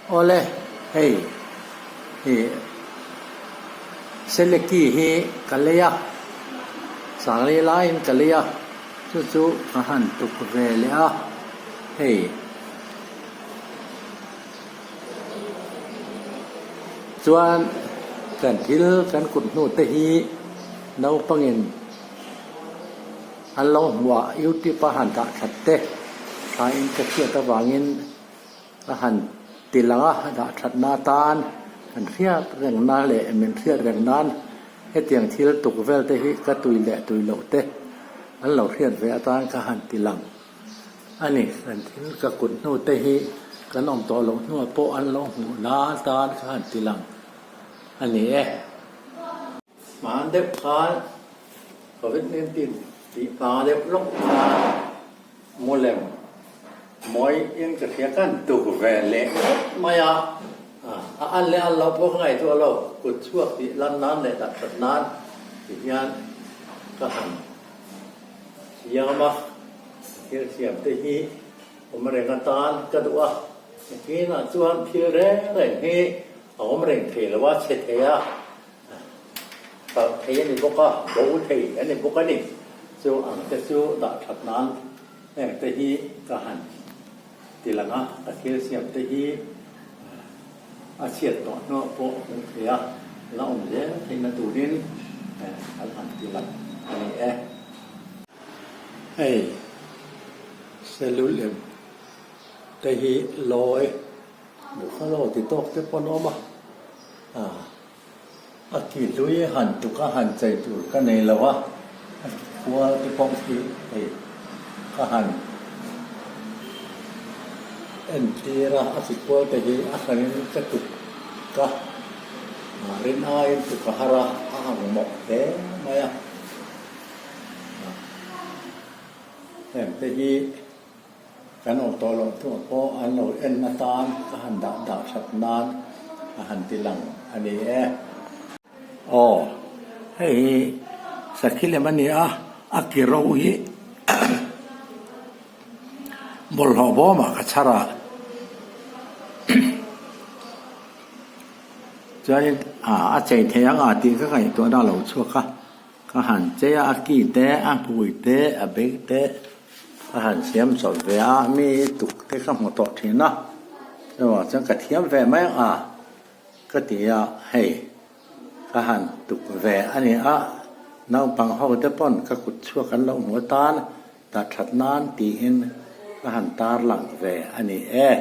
Awle, hei i Seleki hi ka lei a, Sanglei laiin ka lei a, chu chu ka han tuk ve leh a, hei. Chuan kan thil kan kut hnu te hi naupangin an lo hmuh a, youtube a han dah that te thain ka hriat avangin a han ti lang a, dah that na atan kan hriat reng na leh min hriat reng nan hetiang thil tuk vel te hi ka tui leh tui loh te an lo hriat ve atan ka han ti lang. A ni, kan thil ka kut hnu te hi kan awm tawh loh hnuah pawh an lo hmuh na atan kha han ti lang a ni e. Hman deuh khan Covid 19 tih hma deuh lawk khan Mulem mawi in ka hria kan tuk ve leh ngawt mai a, a an leh an lo pawh ka ngaihtuah lo, kut chhuak tih lan nan leh dah that nan ti hian ka han Siam a, thil siam te hi awm reng atan ka duh a, nakinah chuan thil reng reng hi a awm reng thei lo a, chhe thei a, palh thei a ni bawk a, bo thei a ni bawk a ni. Chu ang te chu dah that nan heng te hi ka han ti lang a, ka thil siam te hi a chhiat tawh hnuah pawh hmuh thei a, la awm zel theihna turin kan han ti lang a ni e. Hei cellulem te hi lawi buffalo ti tawk te pawh an awm a, A ki hlui han tuk a han chei tur ka nei lo a, a ki kual te pawh khi hei ka han entir a, a ki kual te hi a hranin ka tuk ka rin aiin tuk a har a, a ang mawh hle mai a, heng te hi. Kan awm tawh loh hnuah pawh an lo en atan ka han dah dah that nan a han ti lang a ni e. Aw, hei hi sakhi lem a ni a, a ki ro hi bawlhhlawh bawmah ka chhar a, chuanin a chei thei ang a tih ka ngaihtuahna a lo chhuak a. Ka han chei a, a ki te, a hmui te, a beng te ka han siam chawp ve a, mi tuk te ka hmu tawh thin a, chuvang chuan ka thiam ve mai ang a ka ti a, hei ka han tuk ve a ni a, naupang ho te pawn ka kut chhuak an lo hmu atan dah that nan tiin ka han tar lang ve a ni e.